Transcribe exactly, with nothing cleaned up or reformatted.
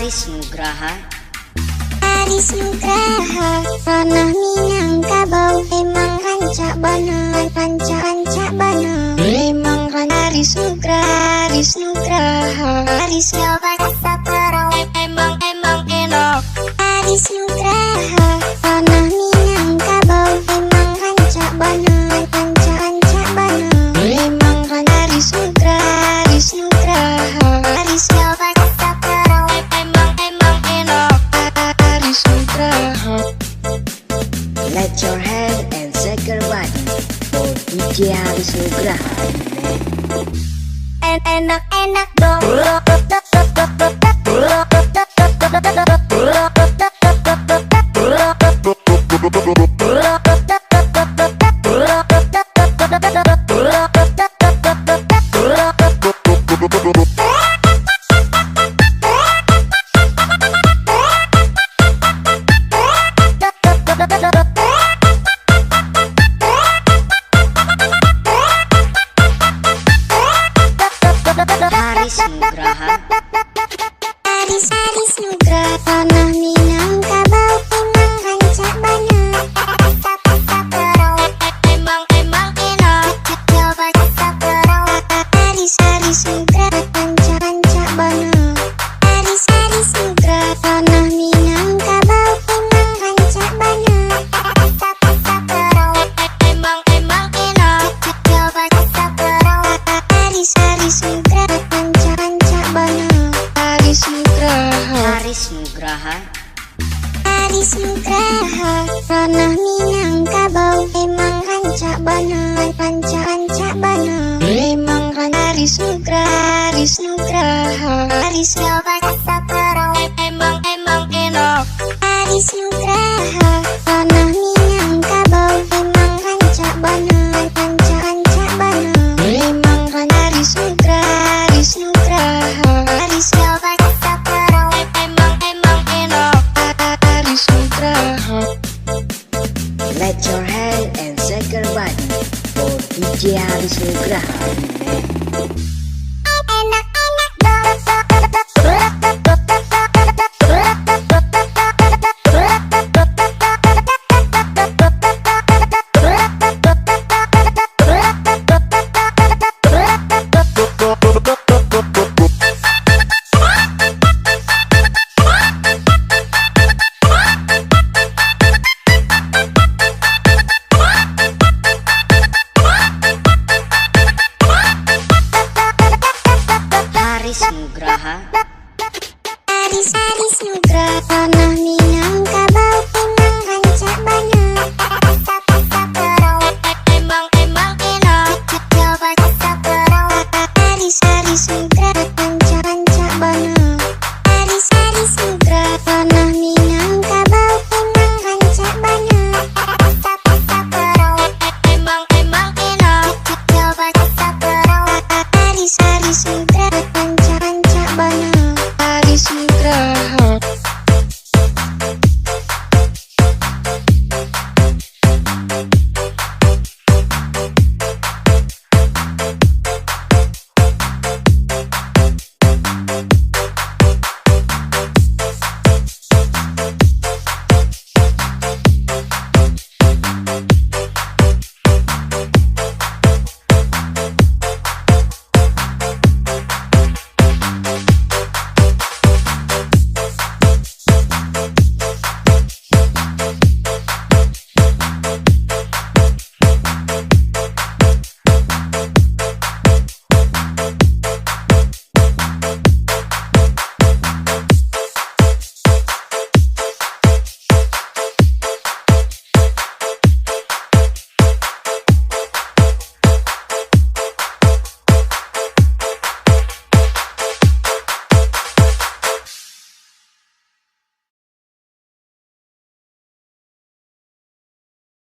Aris Nugraha. Aris Nugraha, Ranah Minangkabau, emang rancak bana, rancak, rancak bana. Emang ran-, Aris Nugraha, Aris Nugraha. Aris Nugraha, emang, emang enak. Aris Nugraha, Ranah Minangkabau, emang rancak bana, rancak, rancak bana. Emang ran-, Aris Nugraha, Aris Nugraha. Aris Nugraha, emang, emang enak. Aris Nugraha. Let your hand and shake your body for D J Aris Nugraha. En-, enak, enak dong. Aris Nugraha. Aris, Aris Nugraha, Ranah Minangkabau, emang rancak bana. Emang, emang enak. Coba, coba. Aris, Aris Nugraha, rancak, rancak bana. Aris, Aris Nugraha, Ranah Minangkabau, emang rancak bana. Emang, emang enak. Coba, coba. Aris, Aris Nugraha, rancak, rancak bana. Aris Nugraha. Aris Nugraha. Aris Nugraha, Ranah Minangkabau, emang rancak bana, rancak, rancak bana. Emang ran-, Aris Nugraha, Aris Nugraha. Aris Nugraha, emang, emang enak. Aris Nugraha, Ranah Minangkabau, emang rancak bana, rancak, rancak bana. Emang ran-, Aris Nugraha, Aris Nugraha. Aris Nugraha, emang, emang enak. Aris Nugraha. Let your hand and shake your body for D J Aris Nugraha. Enak, enak dong. Aris Nugraha. Aris, Aris Nugraha, Ranah